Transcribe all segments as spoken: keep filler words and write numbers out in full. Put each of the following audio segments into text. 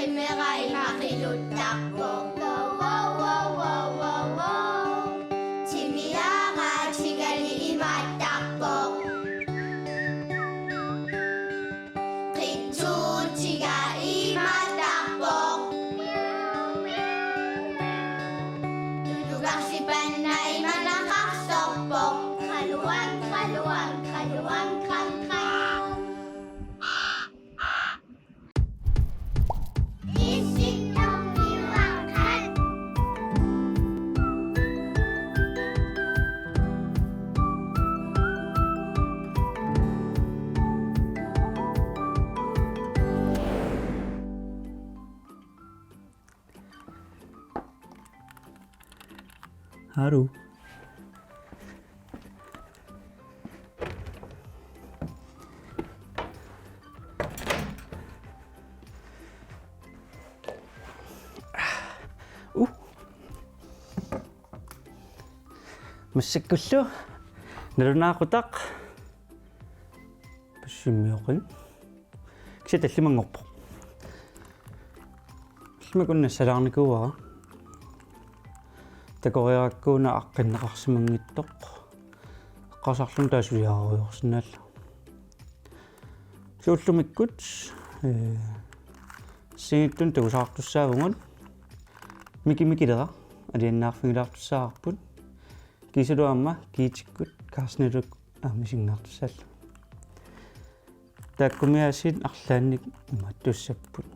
Timera ima qiluttarpoq. Wow, wow, wow, wow, wow, wow. Timiara tigali imaattarpoq. Qitsuutiga imaattarpoq. Tulugarsipanna imanaqarsorpoq. Qaluang, qaluang, qaluang, qang, qang. Haru. Uh. Massakkullu nalunaaqutaq passimmiuqin. Kisianni tallimanngorpoq. Tallimakunnassalaarnikuuara. Takoriarakku una aqqinneqarsimanngitsoq. Eqqarsarluni taava suliarerujoorsinnaallugu. Soorlu ullumikkut, ee, assigiinngitsunik takusaartussaavugut. Miki Mikileraq alianaarfigilaartussaavarput. Kiisalu aamma Giitikkut Carstenilu aamma isiginnaartussaallugu. Taakkumiaasiit arlaannik imaattussapput.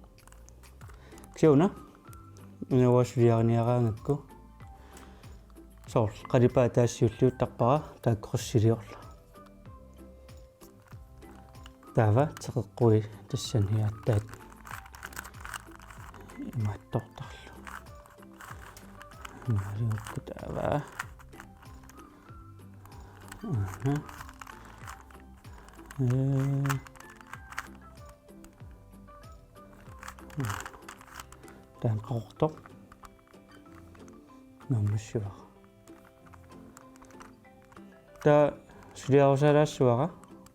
Kisianni una, una uanga suliariniaraangakku. Soorlu qalipaat taassuulliuttarpara taakku qissiliorlugit. Taava teqeqqui tassani aatsaat imaattortarlugit. Imaaliukku taava. Aha. Ee. Taanna qaqortoq. Naammassivara. Taava suliarusaalaassuara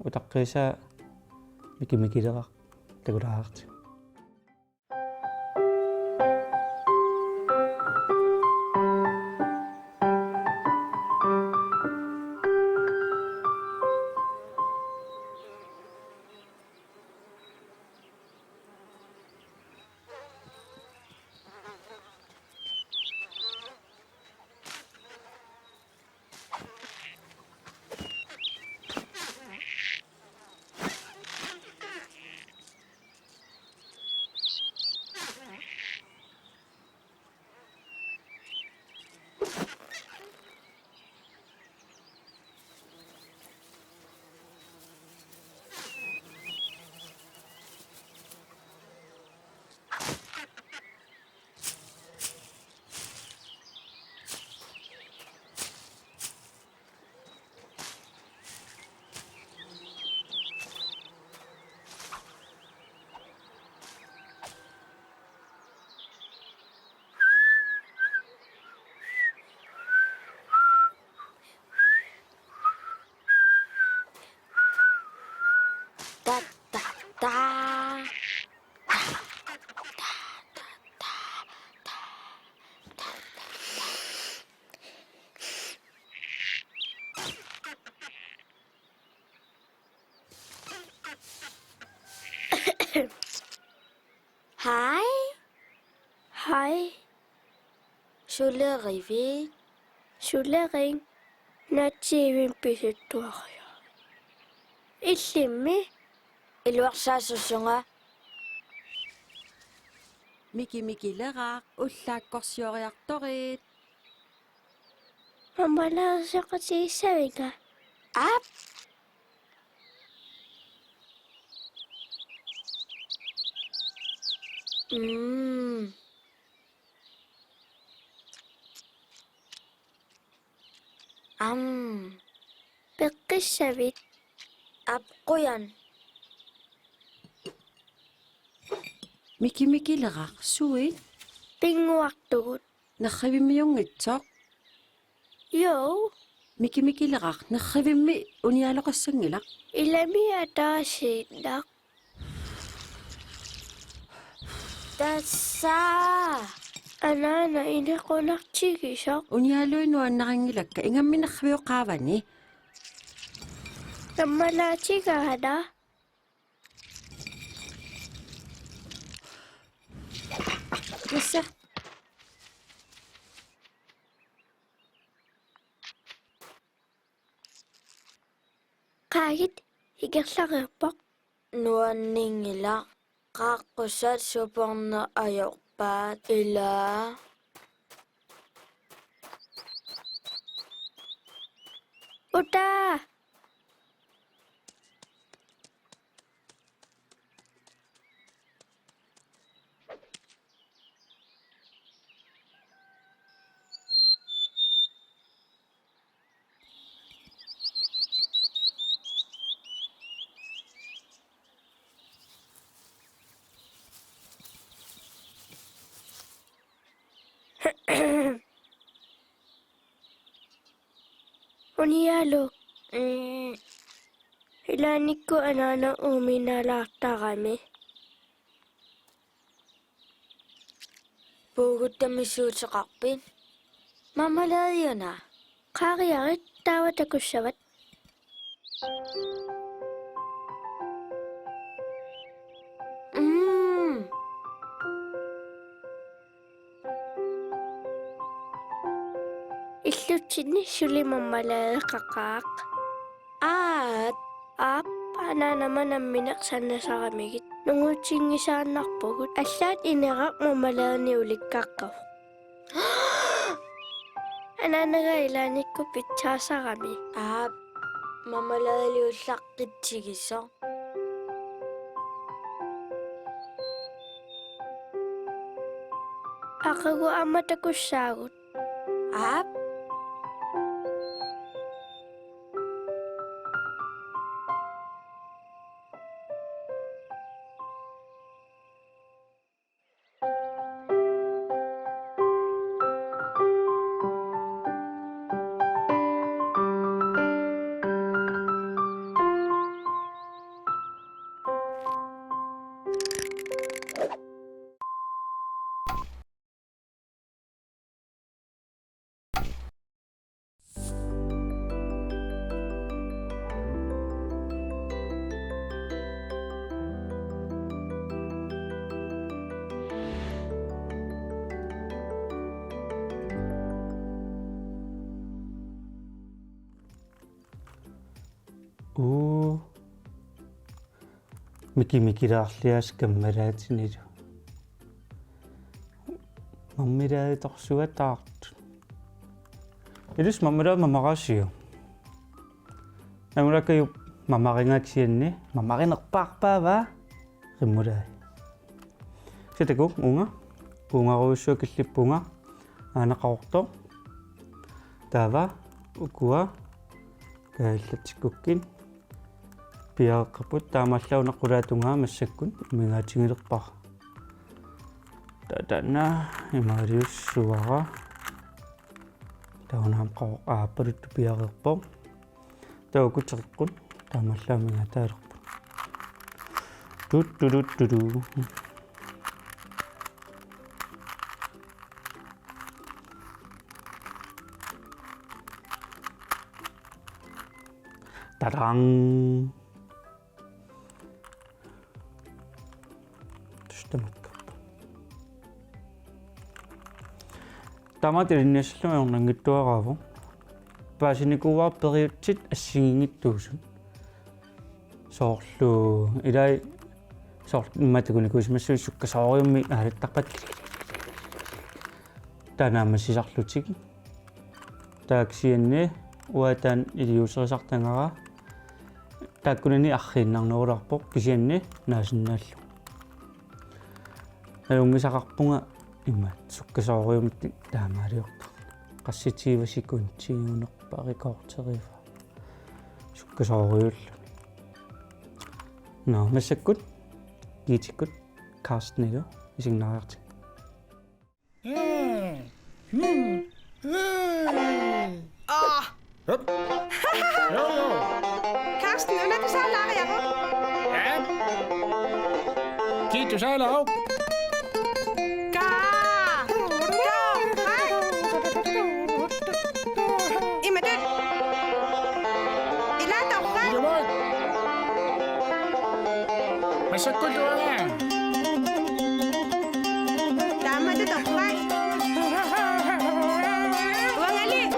utaqqiisaa Miki Mikileraq takulaarti. Ta, ta, ta. Hej. Hej. Sulerivit? Sulerin. Natiivimmi pisuttuariarlugu. Illimmi? Iluarsaassusunga. Miki Mikileraq, ullaakkorsioriartorit. Aamma laarsoqatigissavinga? Aap. Mm. Am. Peqqissavit? Aap, qujan. Miki Mikileraq, suit? Pinnguartugut. Nerrivimmiunngitsoq? Jo. Miki Mikileraq, nerrivimmi unialoqassanngilaq? Ilami ataasiinnaq. Tassa. Anaana, inequnartigisoq. Unialuit nuannarinngilakka, ingammik nerriviup qaavani. Kammalaatigaana. Tassa. Qaagit, ingerlareerpoq. Nuanninngilaq, qaaqqusat suporneq ajorpaat, ilaa. Utaa! Unialu. Mm. Ilaannikkut anaana uuminaalaartarami. Puugutta misissuteqarpit? Marmeladeuna? Qaariarit, taava takussavat. Mm. Illutsinni suli marmeladeqaqaaq. Aap. Aap, anaanama nammineq sannasaramigit. Nungutsinngisaannarpugut. Allaat ineraq marmeladenik ulikkaqqavoq. Anaanaga ilaannikkut pitsaasarami. Aap, marmeladeliullaqqitsigisoq. Aqagu aamma takussaagut. Aap. Uu. Miki mikilaarliaas kammalaatinilu. Marmeladetorsuataartut. Ilissi marmeladeq mamaraasiuk? Nangulakkajup mamarigaa kisianni mamarinerpaarpaavaa. Rimulai. Sitaku uunga. Uungarujussuaq killippunga. Aana qaqortoq. Taava ukua kaajallatsikkukkit piareeqqapput, taamaallaat una qulaatungaa massakkut umigaatigilerpara. Taava taanna imaaliussavara. Taava una aamma qaqoq aappaluttoq piareerpoq. Taava uku teqeqqut taamaallaat umigaataalerput. Tutturuttutu. Tadang! Tassa tamakku. Tamaat ilinniassallunga ajornanngitsuaraavoq. Paasinikuuara periutsit assigiinngitsuusut. Soorlu ilai soorlu immaqa takunikuusimassavat sukkasoorujussuarmik aalattarpat. Taava naammassisarlutik. Taava kisianni uanga taanna iliuuserisartagara taakkunani arriinnarnerulaarpoq kisianni naasinnaallugu. Nalunngisaqarpunga imaattoq sukkasoorujussuarmik taamaaliortartoq. Qassitiiva sekundit unerpaat rekorderivaa. Sukkasoorujussuarluni. Nå, massakkut Giitikkut Carstenilu isiginnaariartigu. Ah! Hup. Jo, jo. Carsten, una tusaalaariaruk? Ja. Giit tusaalaaruk. Asakkulluaga. Taamatut torrak. Uangali.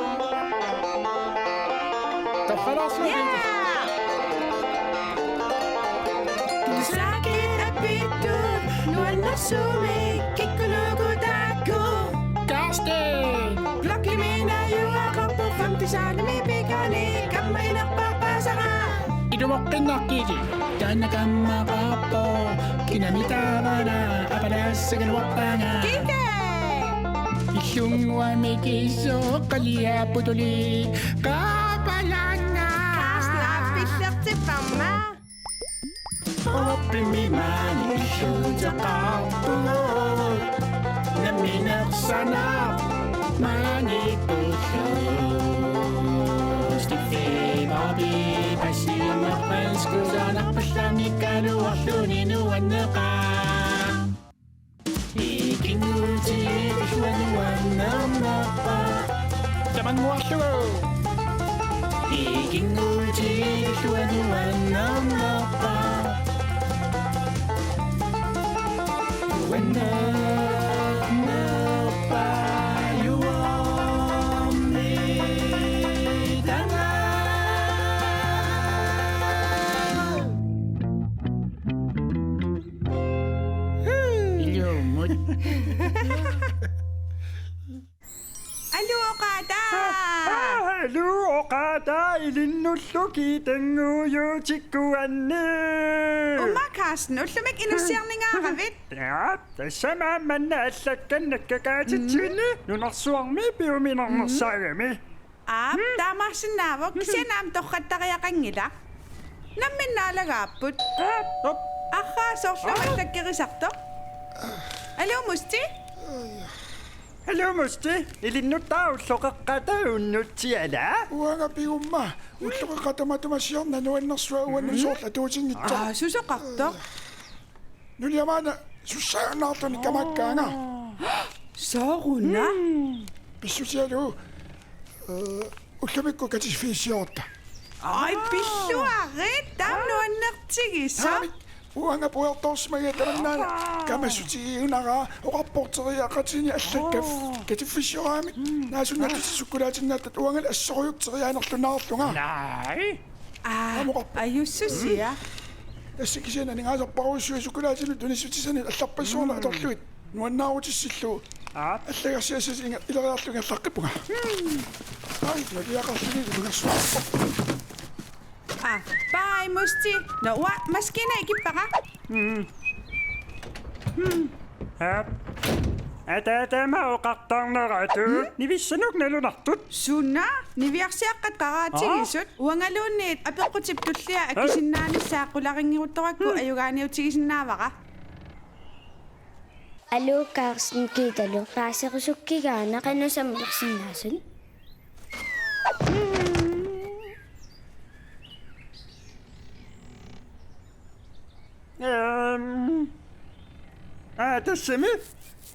Torralaarsuaq. Yeah! Tusaqi apittu nuannersuumik kikkunuku taakku. Karsten! Blokkimi najugaqarpoq femte salimi pikani kammaginerpaasara. Ilumoqqinnaqqili. Taanna kammaqarpoq, kinami taavana apalassagaluarpaanga. Kite! Illunnguamik issoq qaliapputuli qaapalaannga. Kaasla pillertipparma. Oppimi maani illuuteqarpugut. Nammineq sanaq maani pullu. Stiffi Bobby, passiinnarpassuusarnarpallamik kaluarluni nuanneqaaq. Ikinnguutigilluanuannarnarpa. Tamannguarlugu. Ikinnguutigilluanuannarnarpa. Uannarpa juormi tanga. Ilumut. Aluu, oqaataa! Aa, aluu, oqaataa, ilinnullu kiitannguujuutikkuanni. Uuma Karsten, ullumi inussiarningaaravit? Ja, tassami manna allakkat nakkakaatitsinni nunarsuarmi piuminarnersaagami. Aap, taamaassinnaavoq, kisianni aamma torrattariaqanngilaq. Nammineq naalagaapput. Aap, op. Arraa, soorlu allakkerisartoq. Aluu, Musti? Aluu, Musti. Ilinnut taava ulloqeqqata unnutsi, ala? Uanga pigumma. Ulloqeqqata matuma siorna nuannersuaq uannut soorlu atuutinngitsoq. Aa, susoqartoq? Nuliama una susaannaarluni kamakkaanga. Sooruna? Pissutigalugu, eh, ullumikkut katiffigissiorutta. Ai, pilluarit, taama nuannertigisoq. Taamik, uanga puiortoorsimagiga tamannaana kamassutigiunaraa oqarpoq teriaqatini allakkat katiffissioraammik. Naasunnaatsutit sukkulaatinnaattatit uangali assorujutseriaanerlunaarlunga. Naai. Aa, aamma oqarpoq. Ajussusia. Tassa kisianni aningaasarpassuit sukkulaatinik tunissutissatsinnik allarpassuarnik atorlugit nuannaarutissillugu. Aap. Allagarsiassasi inga-, ileriarlugu ingerlaqqippunga. Ai, nuliaqarluni ilungersuarpoq. Aa, bye, Musti. Nå, uanga maskiina ikippara. Aap. Ataatama oqartarneratut. Nivissanut nalunartut. Suna, niviarsiaqqat qaraatigisut. Aa. Uangaluunniit apeqqutip tullia akisinnaanissaq qularinngiuttorakku ajugaaniutigisinnaavara. Aluu, Karsten, kiitalu. Paaserusukkigaana, qanoq sammilersinnaasut? Ehm. Aa, tassami.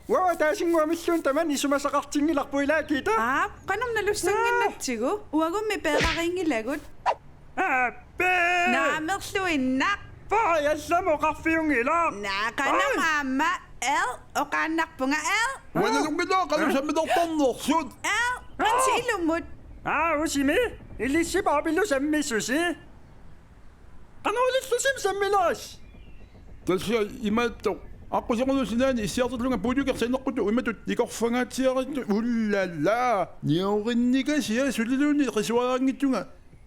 Uanga ataasinnguamilluunniit tamanna isumasaqartinngilarput, ilaa, Kiita? Aap, qanormi nalussannginnatsigu? Uagummi peerarinngilagut. Aappi! Naamerluinnaq. Paa, allamik oqarfiunngilaq. Naa, qanormi aamma L oqaannarpunga, L. Uanga nalunngilara qanoq sammilertarnersut. L, ansi ilumut. Aa, usimi. Ilissi Bobbylu sammisusi. Qanoq ilillusi sammilerisi? Tassa imaattoq. Aqqusinerlu sinaani issiartorlunga puulukit saneqqutut imatut nikorfangaatsiaritsi, ullala. Niorinnikasiaq suliluunniit qisuarianngitsunga.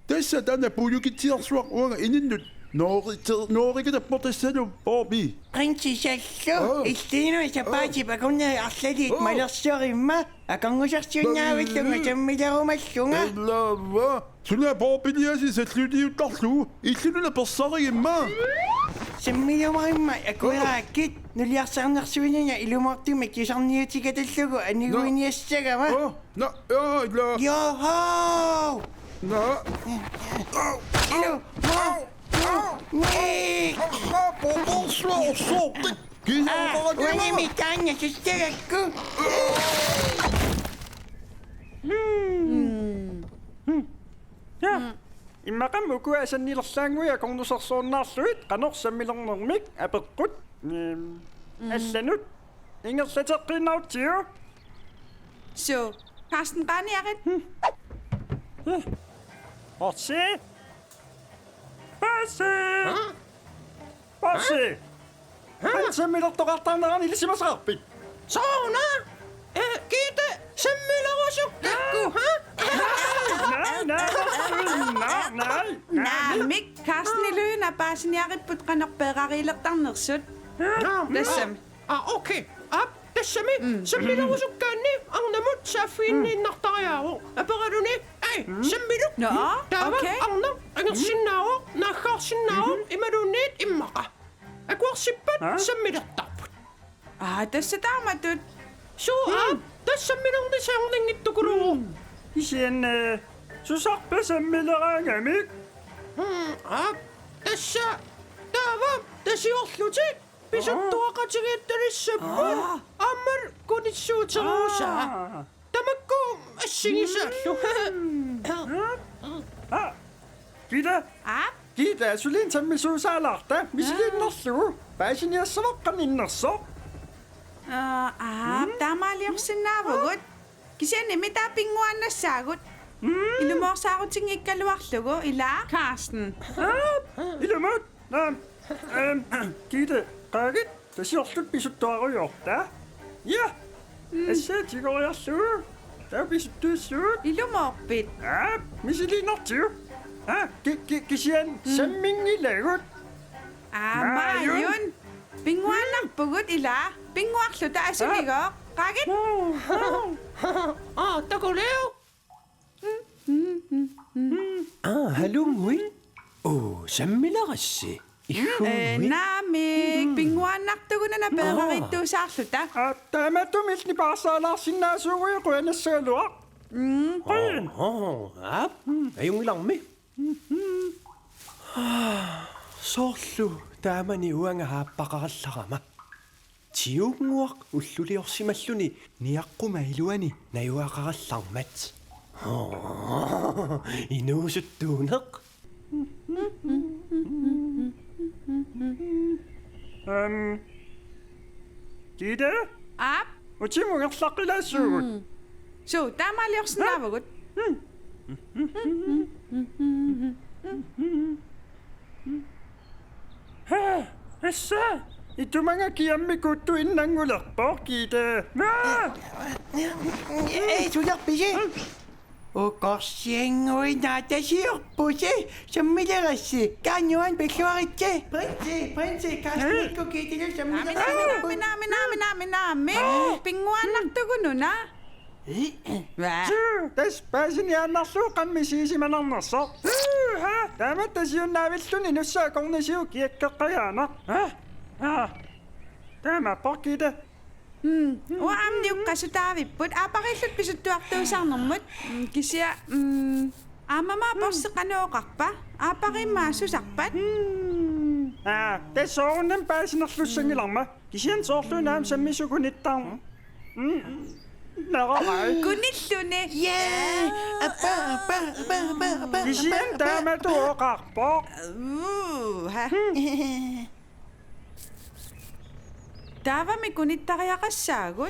Tassa taanna puulukitsiarsuaq uanga ininnut nooriter-, noorikatappoq tassalu, Bobby. Prinsisallu, aa, illiinut sapaatip akunnerit arlaliit, aa, malersorimma, akornusarsiunnaavillunga sammilerumallunga. Ilaava, suna Bobbyliasi salluliuttarlugu, illillu una persarigimma. Sammilumarimma akueraakkit, nuliarsaarnersuinina ilumoortumik tusarniutikatallugu aniguiniassagama. Aa, na, aa, ila. Joho! Na. Au, au, au, au. Nik. Aa, poporsuarsuutit. Kiisa oqarakima. Uanimi taanna sussagakku. Hmm. Hmm. Ja. Hmm. Immaqa uku asannilerlaannguit akornusersorunnaarlugit qanoq sammilernermik apeqqut. Ehm, allanut ingerlateqqiinnarutsigu. Suu, Carsten, qaaniarit. Orsi. Orsi. Orsi. Qanoq sammilertoqartarnerani ilisimasaqarpit? Sooruna? Eh, Gitte, sammilerusukkakku, ha? Naa, naa, naa, naa. Naamik, Carstenilu una paasiniaripput qanoq peerariilertarnersut. Tassami. Ah, okay. Aap, tassami. Sammilerusukkaanni arnamut saaffiginniinnartariaavoq. Aperaluni: Ai, sammiluk. Nå, taava okay. Arnaq angersinnaavoq, naaggaarsinnaavoq, imaluunniit immaqa. Akuersippat sammilertarput. Aa, tassa taamatut. Suu, aap, tassa sammilernissaannginnatsigu. Kisianni, eh, susarpa sammileraangamik? Hmm, aap, tassa taava tasiorlutik pisuttuaqatigiittalissapput. Aa. Aammalu kunissuuterusaat. Aa. Tamakku assigisaallu. Aa. Gitte. Aap? Gitte, suli sammisuusaalaarta. Misiliinnarlugu. Paasiniassavara qanoq innersoq. Aa, aap, taamaaliorsinnaavugut. Kisianni mitaaq pinnguaannassaagut. Ilumoorsaarutinngikkagaluarlugu, ilaa, Carsten? Aap, ilumut. Naamik, ehm, Gitte, qaagit, tasiorluta pisuttuarujoorta. Ja. Asseq tigoriarlugu. Taava pisuttuussuugut. Ilumoorpit? Aap, misiliinnartigu. Aa, ki-, ki-, kisianni samminngilagut. Aa, maajun. Maajun. Pinnguaannarpugut, ilaa. Pinnguarluta, asuligooq. Qaagit? Aa, takuliuk. Aa, halunnguit. Oo, sammilerassi. Ihhunngui. Eh, naamik, pinnguaannartugut una peerariittuusaarluta. Aa, taamatut illit nipaarsaalaarsinnaasuuguit qujanassaagaluaq. Mm. Qujan. Oo, aap. Ajunngilarmi. Soorlu taamani uanga aappaqarallarama. Tiunnguaq ulluliorsimalluni niaqquma iluani najugaqarallarmat. Inuusuttuuneq. Ehm, Gitte? Aap? Utimut ingerlaqqilaassuugut. Suu, taamaaliorsinnaavugut. Haa, tassa, itumanga kiammik kuuttuinnanngulerpoq, Gitte. Aa! Ee, suliarpisi? Ukorsiannguit naatasiorpusi, sammilerassi, kaannuan pilluaritsi. Prinsi, prinsi, Carstenikkut Gittelu sammilerassi. Naamik, naamik, naamik, naamik, naamik. Pinnguaannartugut una. Hva? Tassa paasiniaannarlugu qanoq misigisimannarnersoq. Haa, taamatut tasiunnaavilluni nussaa akornisiuk kiakkeqqajaanaq. Haa? Haa. Taamaappoq, Gitte. Mm. Uanga aamma niuqqasutaavipput. Aappariilluta pisuttuartuusaarnermut. Mm, kisianni, mm, aammami Orsi qanoq oqarpa? Aappariimmat susarpat? Mm. Aa, tassa soorunami paasinerlussanngilarma. Kisianni soorlu una aamma sammisut kunittar-. Mm. Naqarai. Kunilluni. Yay! Appa, appa, appa, appa, appa. Kisianni taamatut oqarpoq. Uu, ha. Taavami kunittariaqassaagut.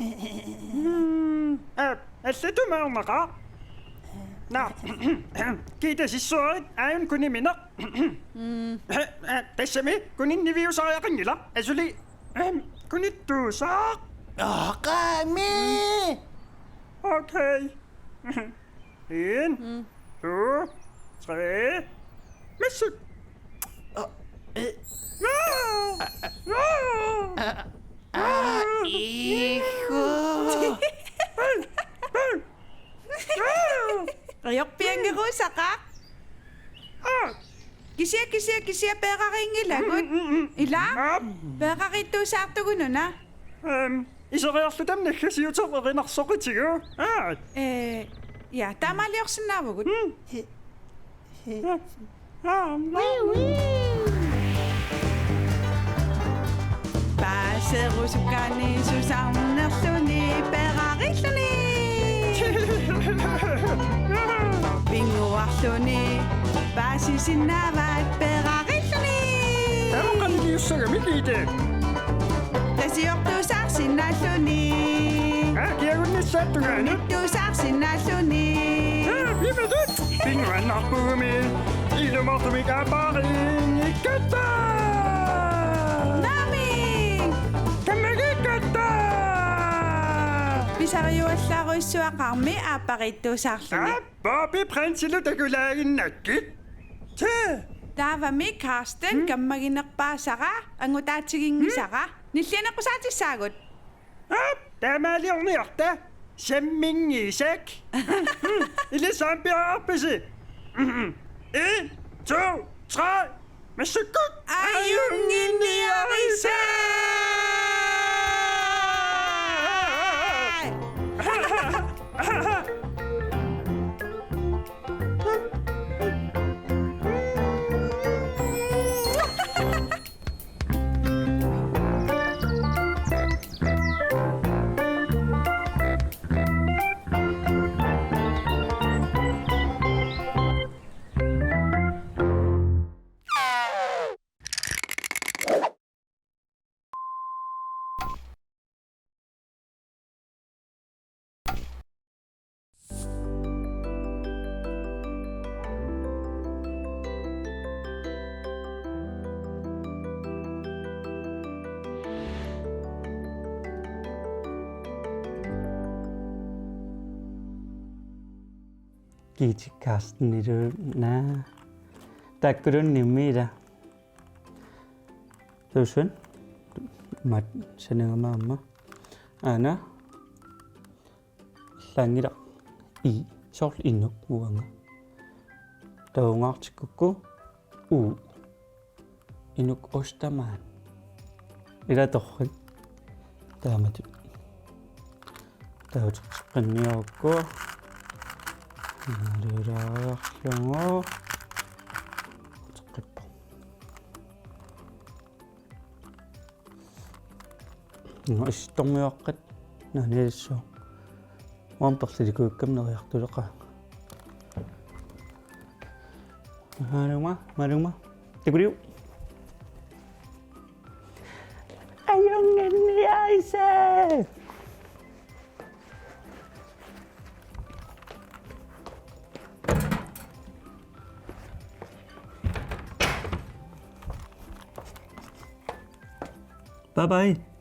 Hmm, aa, allatut maornaqaaq. Naa, Gitte, sissuarit, aajuna kunimineq. Mm. Aa, tassami, kuninniviusariaqanngilaq. Asuli, ehm, kunittuusaaq. Aa, qaami. Okay. En, to, tre. Missuk. Aa, eh. Aa! Aa! Aa, ihu. Ajorpianngerusaqaaq. Aa! Kisianni, kisianni, kisianni peerariinngilagut. Mm, mm, mm. Ilaa? Aap. Peerariittuusaartugut una. Ehm, iseriarlutami naggasiuteq erinarsoqitigut. Aa. Eh, ja, taamaaliorsinnaavugut. Mm. Aa, aa, aa. Paaserusukkaanni susarnerluni peerarilluni. Pinnguarluni. Paasisinnaavat peerarilluni. Taava qaniliussagamik, Ida? Tasiortuusaarsinnaalluni. Aa, kiagunnissaat tungaanut. Tuusaarsinnaalluni. Aa, pimatut. Pinnguaannarpugumi. Ilumoortumik aappariinngikkatta. Naamik. Kammagiikkatta. Pisariuallaarujussuaqarmi aappariittuusaarluni. Aa, Bobby Prinsilu takulaaginnakkit. Tee. Taavami Carsten, mm, kammaginerpaasara, angutaatiginngisara. Mm. Nillianeqqusaatissaagut. Aap, taamaaliorniarta. Samminngisak. Mm, ilissi aamma piareerpisi? Mm. En, to, tre. Massakkut. Ajunnginniarisai! Kiitikkaarsinnilu naa. Taakkununnga immiila. Tusun. Mat sanagama aamma. Aana. Allaanngilaq. I. Soorlu inuk uanga. Taungaartikkukku. U. Inuk Ostermann. Ila torrak. Taamatut. Tauteqqinniarukku. Nalulaarlugu. Uteqqippoq. Nå, issittormiuaqqat. Naanialissuaq. Uanga perlilikuukkama neriartuleqaanga. Maluma, maluma. Tikuliu. Ajunnginniarisai. Bye bye.